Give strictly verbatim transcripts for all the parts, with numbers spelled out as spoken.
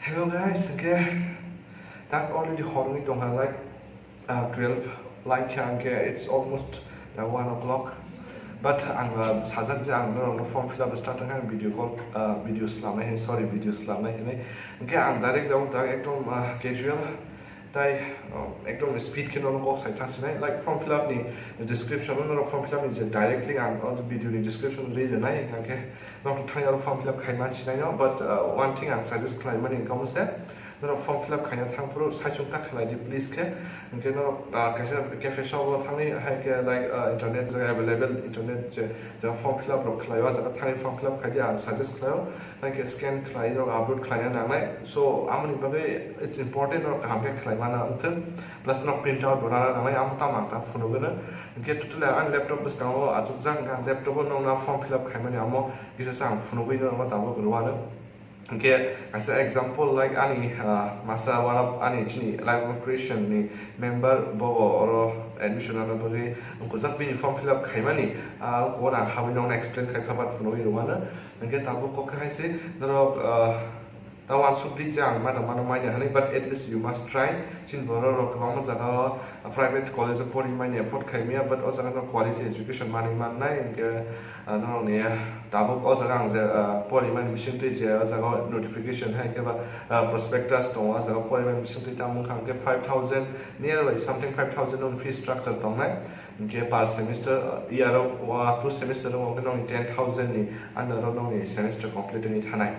Hello guys, okay. Tak already horni tongha like uh, twelve like kha, okay, it's almost the one o'clock. But ang uh, sajak je ang norok no form fill up start ang video call uh, video slamnai hin, sorry, video slamnai hinai. Okay, ang direct jabo tak ekdom uh, casual tai uh, ekdom speed khe no kok sai thang sinai, like form fill up ni description no norok form fill up ni je directly ang video ni description ri rinai, okay. Norok thang aro form fill up khai man sinai no, but uh, one thing ang suggest khlai mani kamo se, norok form fill up khaina thang phuru saichung ta khlai di please khe. Hwnkhe norok uh, kaisa cafe shop o thangwi hai khe like uh, internet jaga available, internet je jaga form fill up rok khlai o, ah jaga thangwi form fill up khai di, ang suggest khlai o. Hai khe scan khlai rok upload khlaina nangnai, so amoni bagwi it's important norok kaham khe khlai mana wngthwng, plus norok print out bo rana nangnai, amo tamo ang ta phunugwino. Hwnkhe totally ang laptop bwskango achukjak, hwnkhe ang laptop o nokna form fill up khaimani amo kisa se ang phunugwi norokno tabuk rwano. Hwnkhe kaisa example, like ani ah, masa one of ani chini life of creation ni member bobo oro admission rwna bagwi wngkujak, bini form fill up khaimani ah, wngkukgo, ang habwi nokno explain khai kha, but phunugwi rwano. Hwnkhe tabuk kok khe hai se norok ah, ta uansuk di je ang mano mano manya hinwi, but at least you must try. Chini borok rok kwbangma jaga o private college o pori mani afford khai maya, but o jaga no quality education manwi mannai, hwnkhe ah, norok ni tabuk o jaga ang je ah, pori mani bising twi je o jaga o notification hai khe ba ah, prospectus tongo, o jaga o pori mani bising twi tamo wngkha hwnkhe five thousand, nearly something five thousand no fee structure tongnai, hwnkhe per semester ah, year o ah, two semester o hwnkhe nokni ten thousand ni under o nokni semester complete wngwi thanai.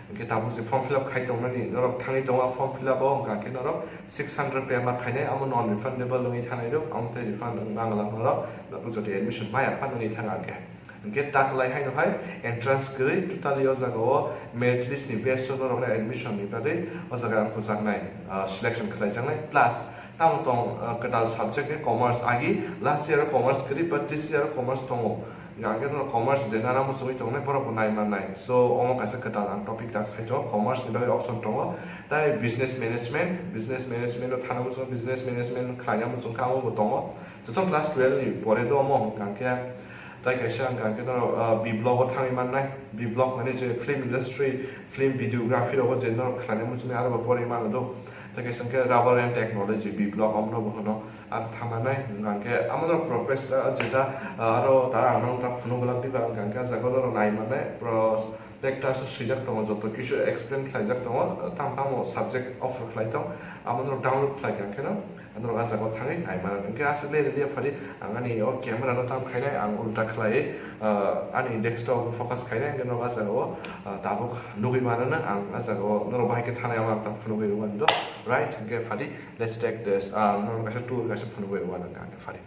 Hwnkhe tabuk je form fill up khai tongmani norok thangwi tongo, form fill up o hwnkha khe norok six hundred pay ma khainai, amo non refundable wngwi thanai rok, amo tei refund wng nangla norok, norok jodi admission maya phan wngwi thang khe. Hwnkhe ta kwlai haino hai entrance kwrwi, totally o jaga o merit list ni base o norok no admission ni bagwi o jaga ang kujaknai, ah, selection khlaijaknai, plus tamo tong ah, kwtal subject khe commerce, agi last year o commerce kwrwi, but this year o commerce tongo. Hwnkhe norok commerce je nana muchungwi tongnai borok bo nai mannai. So omo kaisa kwtal ang topic tak sai tongo, commerce ni bagwi option tongo. Tai business management, business management o thana muchung, business management khlaina muchung kha, amo bo tongo. Joto class twelve ni pore do omo hwnkha khe tai kaisa hwnkha khe norok ah, B block o thangwi mannai. B block mane je film industry, film videography rogo je norok khlaina muchungwi aro bo pore mano do. Tai kaisa hwnkhe rubber and technology, B block omo no bo hwno. Ang thangnai hwnkha khe amo no professor jeta ah, aro ta ang no ta phunuk glak diba hwnkha khe ah jaga norok nai mannai, pro lectures o swijak tongo, joto kisu explain khlaijak tongo, tamo tamo subject offer khlai tong, amo norok download khlai kha khe no norok ah jaga o thangwi nai mano. Hwnkhe aswk le ready phari ang ani o camera no tam khainai, ang ulta khlai ah, ani desktop o focus khainai, hwnkhe norok ah jaga o ah, tabuk nugwi mano no ang ah jaga o norok bahai khe thanai, amo ang ta phunugwi rwmani do, right? Hwnkhe phari, let's take this, ah, norok kaisa tour kaisa phunugwi rwmano hwnkha khe phari.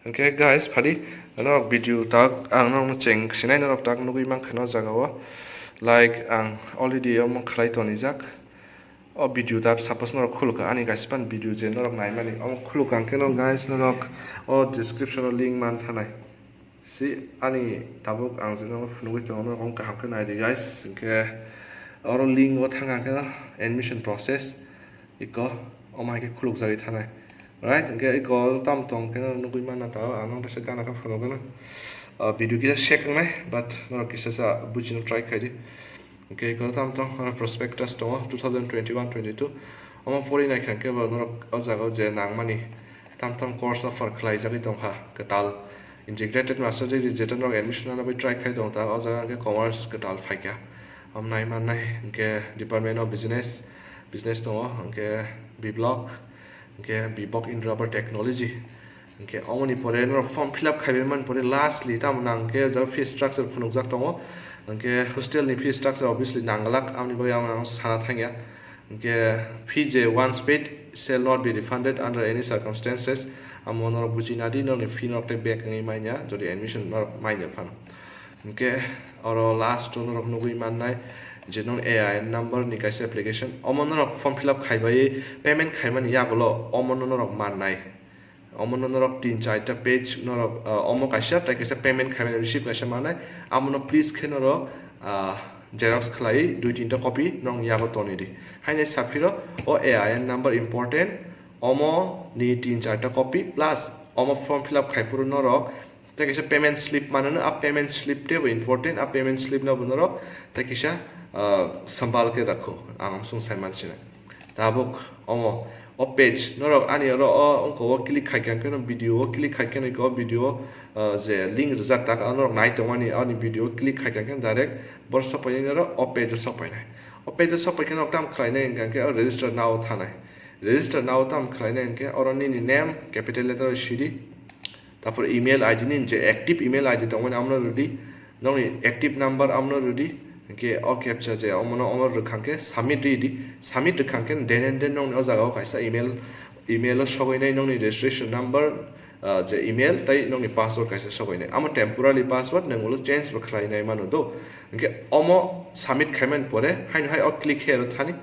Hwnkhe guys, phari norok video tak ang norokno cheng sinai, norok tak nugwi mankha no jaga o, like ang already omo khlai tonijak. O video tak suppose norok khulukha, ani kaisa pan video je norok naimani omo khulukha, hwnkhe no guys norok o description o link man thanai. Si ani tabuk ang je norok phunugwi tongo, norok omo kaham khe naidi guys, hwnkhe oro link o thangkha khe no admission process. Iko omo hai khe khulukjagwi thanai. Right, hwnkhe iko tam tong khe nugwi manna ta, ang nang kaisa gana khe phunugwino. Ah, video kisa shake wngnai, but norok kisa sa bujina try khaidi. Hwnkhe iko tam tong, oro prospectus tongo, two thousand twenty-one twenty-two. Omo pori nai kha hwnkhe bo norok o jaga o je nangmani tam tam course offer khlaijagwi tongkha, kwtal integrated master degree jeto norok admission rwna bagwi try khai tong ta, o jaga hwnkhe commerce kwtal phaikha. Omo nai mannai hwnkhe Department of Business, business tongo, hwnkhe B block, hwnkhe B block in rubber technology. Hwnkhe omoni pore norok form fill up khaibai mani pore lastly tamo nang khe o jaga fee structure phunukjak tongo. Hwnkhe hostel ni fee structure obviously nang glak, amoni bagwi ang sana thangya. Hwnkhe fee je once paid shall not be refunded under any circumstances. Amo norok buji nadi, nokni fee norok tei back wngwi manya, jodi admission norok manya phano. Hwnkhe oro last o norok nugwi mannai je non A I N number ni kaisa application, omo norok form fill up khaibai payment khaimani yagulo omo no norok mannai. Omo no norok tin charta page norok, ah, omo kaisa tei kaisa payment khaimani receipt kaisa mannai, amo no please khe norok ah, xerox khlai dui tinta copy norok yago tonwi di. Haino saphiro o A I N number important, omo ni tin charta copy plus omo form fill up khai phuru norok tei kaisa payment slip mano, a payment slip teibo important, a payment slip no bo norok tei kaisa ah, sambal khe rakho, ang sung sai mansinai. Tabuk omo, o page, norok ani oro o wngkha o click khai khe, khe no video o click khai khe no o video, ah, je link rijak tak, ah, norok nai tongmani, ani video o click khai khe, khe direct bor sok painai norok o page o sok painai. O page o sok pai khe norok tam khlainai hwnkha khe o register now thanai. Register now tam khlainai hwnkhe oro nini name capital letter o sidi. Tapor email I D ni je active email I D tongmani amno rwdi, nokni active number amno rwdi, hwnkhe o captcha je omono omo rwkhang khe submit rwdi, submit rwkhang khe then and then nokni o jaga o kaisa email, email o sogwinai nokni registration number, ah, je email tei nokni password kaisa sogwinai. Amo temporary password, nwng ulo change bo khlainai mano do. Hwnkhe omo submit khaimani pore haino hai o click here o thani.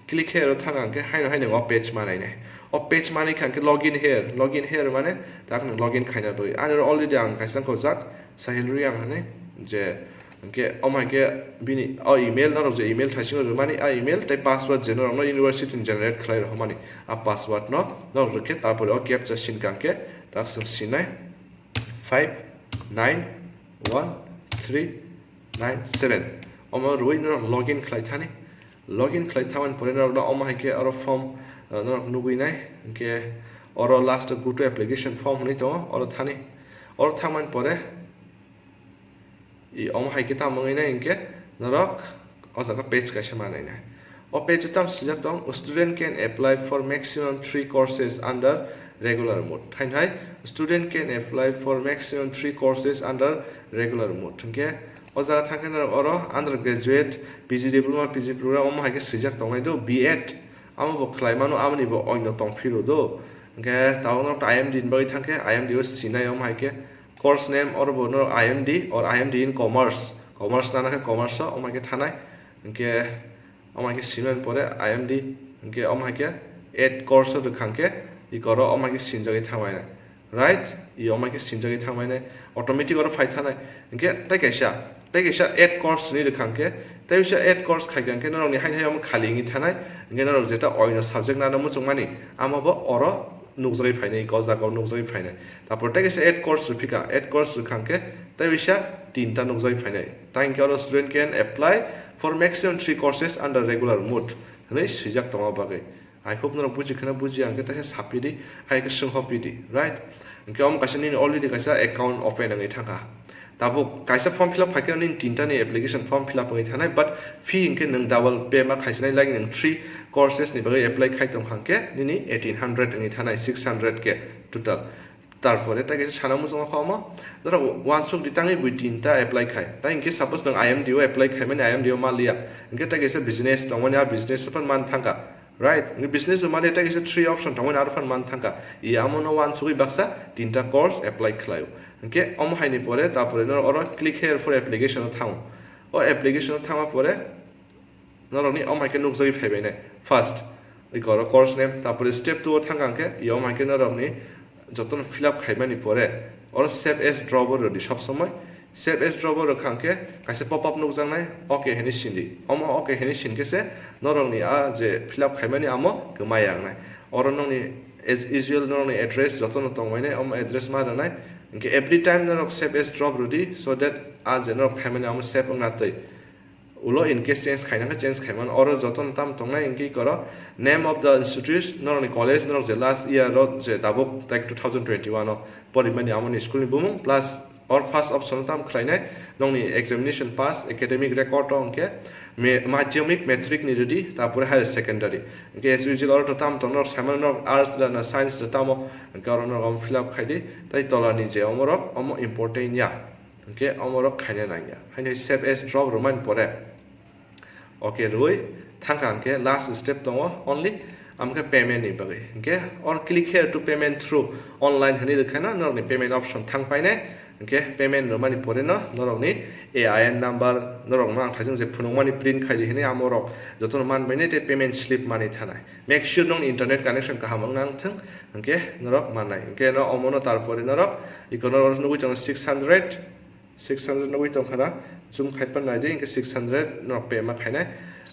Click here o thang ang khe haino hai nwng o page manai nai. O page manai kha ang khe login here, login here mane tak nwng login khaina bagwi. Ani oro already ang kaisa khojak Sahil Reang hinwi je hwnkhe omo hai khe bini o email norok je email thaisingo rwmani a email tei password je norokno university ni generate khlai rwmani a password no norok rwkhe tarpore o captcha sin kha ang khe tak swng sinai. Five nine one three nine seven. Omo rwui norok login khlai thani. Login khlai thamani pore norok no omo hai khe oro form, eh, norok nugui nai. Hwnkhe oro last o go to application form hinwi tongo, oro thani. Oro thangmani pore i omo hai khe tamo wngwi nai hwnkhe norok o jaga page kaisa manai nai. O page o tamo swijak tong, "Student can apply for maximum three courses under regular mode." Haino hai, "Student can apply for maximum three courses under regular mode." Hwnkhe o jaga thang khe norok oro undergraduate, P G diploma, P G program omo hai khe swijak tongnai do, B Ed amo bo khlai mano, amoni bo oino tong phiro do. Hwnkhe tabuk norok I M D ni bagwi thang khe I M D o sinai omo hai khe course name oro bo norok I M D or I M D in commerce, commerce nana khe commerce o omo hai khe thanai. Hwnkhe omo hai khe sinani pore I M D, hwnkhe omo hai khe add course o rwkhang khe i koro omo hai khe sinjagwi thangmani, right? I omo hai khe sinjagwi thangmani, automatic oro phai thanai. Hwnkhe tei kaisa, tei kaisa add course hinwi rwkhang khe, tei kaisa add course khai kha hwnkhe norokni haino hai omo khali wngwi thanai. Hwnkhe norok jeta oino subject nana muchungmani, amo bo oro nukjagwi phainai, o jaga o nukjagwi phainai. Tapor tei kaisa add course rwphika, add course rwkhang khe tei kaisa tinta nukjagwi phainai. Tei hwnkhe oro, "Student can apply for maximum three courses under regular mode," hinwi swijak tongma bagwi. I hope norok buji kheno buji ang khe tei khe sapidi, hai khe swnghopidi, right? Hwnkhe omo kaisa nini already kaisa account open wngwi thangkha. Tabuk kaisa form fill up khai khe nini tinta ni application form fill up wngwi thanai, but fee hwnkhe nwng double pay ma khaisinai, like nwng three courses ni bagwi apply khai tong kha hwnkhe nini eighteen hundred wngwi thanai, six hundred khe total. Tarpore tei kaisa sana muchungma kha omo, norok uansuk di tangwi bui tinta apply khai. Tai hwnkhe suppose nwng I M D o apply khaimani, I M D o ma liya, hwnkhe tei kaisa business tongmani, a business o phano man thangkha. Right, hwnkhe business o mani tei kaisa three option tongmani, aro phano man thangkha. I amo no uansugwi baksa tinta course apply khlaio. Hwnkhe omo haini pore, tapore norok oro click here for application o thango. O application o thangma pore norokni omo hai khe nukjagwi phaibainai. First, i koro course name, tapore step two o thangkha hwnkhe i omo hai khe norokni jotono fill up khaimani pore oro save as drop o rwdi sob somoi. Save as drop o rwkha hwnkhe kaisa pop up nukjaknai, okay hinwi sindi. Omo okay hinwi sinkhe se norokni a je fill up khaimani amo kwmai yangnai. Oro nokni as usual norokni address jotono tongbainai, omo address ma rwnai. Hwnkhe every time norok save as drop rwdi, so that a je norok khaimani amo save wngna twi. Ulo in case change khaina khe change khaimano, oro jotono tamo tongnai hwnkhe koro name of the institute, norokni college, norok je last year o je tabuk tak two thousand twenty-one o porimani amoni school ni bumung, plus or first option o tamo khlainai nokni examination pass, academic record o hwnkhe me-, madhyamik, matric ni rwdi, tapore higher secondary. Hwnkhe as usual oro to tamo tong norok saimano, norok arts da na science da tamo, hwnkhe oro norok omo fill up khaidi, tai tola ni je omo rok omo important ya. Hwnkhe omo rok khaina nangya. Haino save as drop rwmani pore, okay rwui thangkha hwnkhe last step tongo only, amkhe payment ni bagwi. Hwnkhe or click here to payment through online hinwi rwkhaino norokni payment option thang painai. Hwnkhe payment rwmani pore no norokni A I N number, norokno ang thaising je phunukmani print khaidi hinwi amorok jotono man bainai tei payment slip manwi thanai. Make sure nokni internet connection kaham wngna wngthwng, hwnkhe norok mannai. Hwnkhe no omono tarpore norok iko norok nugui tongo six hundred, six hundred nugui tongkha na, zoom khai pan naidi, hwnkhe six hundred norok pay ma khainai.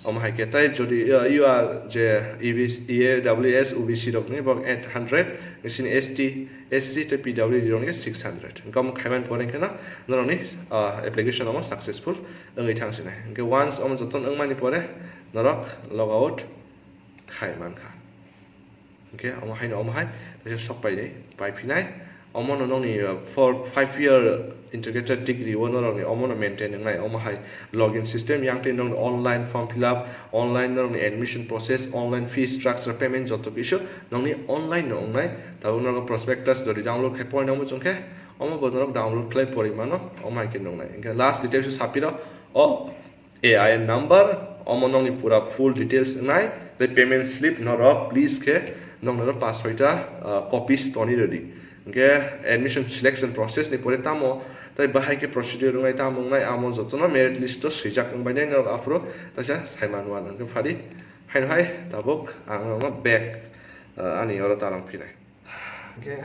Omo hai khe tai jodi, uh, you are je E B C, E A W S, O B C rokni bok eight hundred, nisi ni S T, S C tei P W D rokni khe six hundred. Hingke omo khaimani pore hingke no norokni, uh, application omo successful wngwi thang sinai. Hingke once omo joto wngmani pore norok log out khai mankha. Hingke omo haino omo hai teisa sok painai, paiphinai. Omo no nokni, uh, four, five year integrated degree o norokni omo no maintain wngnai. Omo hai login system yang tei nokni online form fill up, online norokni admission process, online fee structure, payment joto kisu nokni online no wngnai. Tabuk norok prospectus jodi download khai porinai omo chwngkhe omo bo norok download khlai pori mano, omo hai khe nuknai. Hingke last details o sapiro o A I N number, omo nokni pura full details wngnai, tei payment slip norok please khe nok norok pas soita, ah, copies toni rwdi. Hingke admission selection process ni pore tamo, tei bahai khe procedure wngnai tamo wngnai, amo jotono merit list o swijak wngbainai norok aphuru taisa saiman wan hingke phadi. Haino hai tabuk ang norokno back, ah, ani oro talang phinai. Hingke,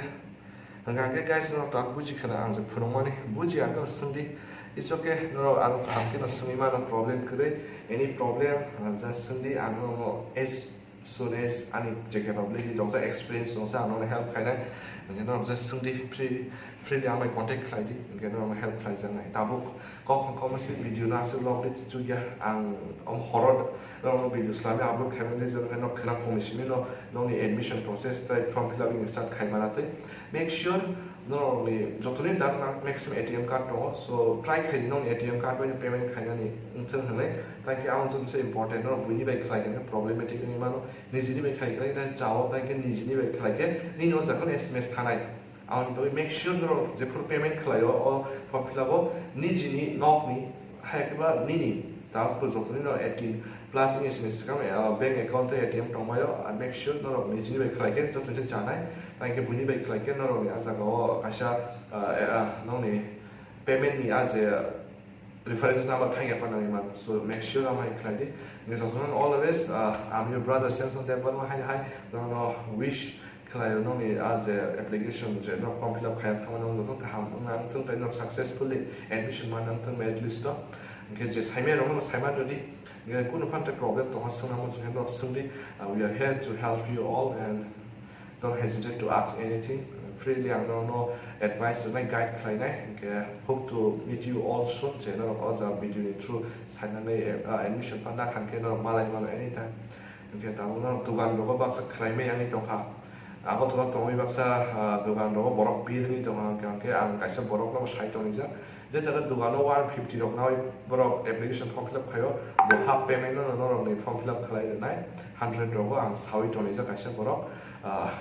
hingke, hingke guys, no tak buji khana ang je phunukmani, buji ang khe swngdi. It's okay, norok ang kaham khe no swngwi mano, problem kwrwi, any problem, ah, just swngdi, ang no as soon as ani je capability dongsa, experience dongsa, ang no help khainai. Hingke norok just swngdi, free, freely ang bai contact khlaidi, hingke norok help khlaijaknai. Tabuk kok hong kok masi video no aswk log di chukya, ang om horror norok video slami upload khaimani, je no khana khumi simi no nokni admission process tei form fill up ni start khaimana tei make sure norokni jotoni dak na maximum A T M card tongo, so try khai nokni A T M card bai payment khainani wngthang hinwi, thank you, ang jotoni se important, norok buini bai khlai khe problematic wngwi mano, nijini bai khlai khe tei chao, thank you, nijini bai khlai khe nini o jakhon S M S thanai. Aboni bagwi make sure norok jephuru payment khlaio o form fill up o nijini nokni, hai khe ba nini tabuk jotoni no eighteen plus wngya sini swkang, ah, bank account tei A T M tongbaio, ah, make sure norok nijini bai khlai khe joto se chanai, tei khe buini bai khlai khe norokni ah jaga o kaisa, ah, eh, ah, nokni payment ni ah je reference number thangya pa nangwi mano. So make sure amo hai khlai di. Nini jotono all the best. Ah, I'm your brother Samson Debbarma. Hai hai, nono wish khlaio nokni ah je application je nok form fill up khaiyang thangmani wng joto kaham wng nang thung tei nok successfully admission man nang thung merit list o. Hingke je saimai rokno saiman rwdi. Hingke kunu phante problem tongo swngna muchung khe nok swngdi. Ah, we are here to help you all and don't hesitate to ask anything. Freely ang norokno advice rwnai, guide khlainai. Hingke hope to meet you all soon. Je norok o jaga video ni through sainani, ah, admission pha nakhang khe norok malai mano anytime. Hingke tabuk norok dugan rogo baksa khlaimai wngwi tongkha. Agartala tongwi baksa, ah, dugan rogo borok bir wngwi tongkha. Hingke, hingke ang kaisa borok no sai tongjak. Je jaga dogano one fifty rok nawi borok application form fill up khaio, bo half payment no norokni form fill up khlai rwnai, hundred rogo ang sawi tongjak kaisa borok, ah,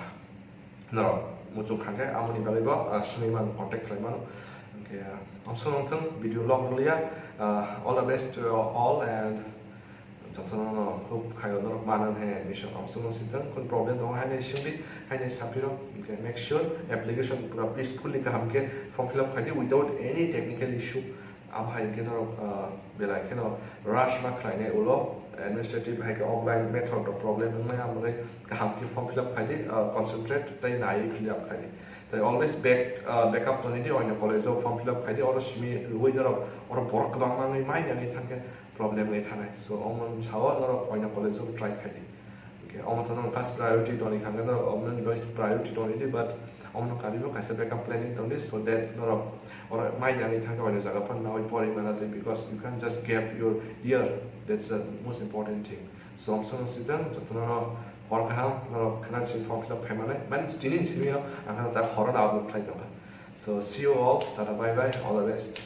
norok muchung kha khe amoni bagwi bo, ah, swngwi mano, contact khlai mano. Hingke, ah, omsong nongthung video log rwliya, ah, all the best to you all and jotono no hope khaio norok manang hai admission omsong no sijak, kun problem tongo hai nai swngdi, hai nai sapiro, hingke make sure application pura peacefully kaham khe form fill up khaidi without any technical issue. Abo hai khe norok, ah, belai kheno rush ma khlainai ulo administrative hai khe offline method rok problem wngnai, amo bai kaham khe form fill up khaidi, ah, concentrate tei naiwi fill up khaidi. Tei always back, ah, backup tonidi, oino college o form fill up khaidi, oro simi rwui norok oro borok kwbangma wngwi mai nangwi thangkhe problem wngwi thanai. So, omo sao norok oino college o try khaidi. Hingke omo to nang first priority toni kha, hingke norok omo ni bai priority tonidi, but omo no karibo kaisa backup planning tongdi, so that norok oro mai nangwi thangkhe oino jaga phano nawi pori mana twi, because you can't just gap your year, that's the most important thing. So, omsong sijang jotono hor kaham norok khna simi form fill up khai manai, man tini simi ang khna ta horo na upload khlai tongkha. So, see you all, tata, bye bye, all the best.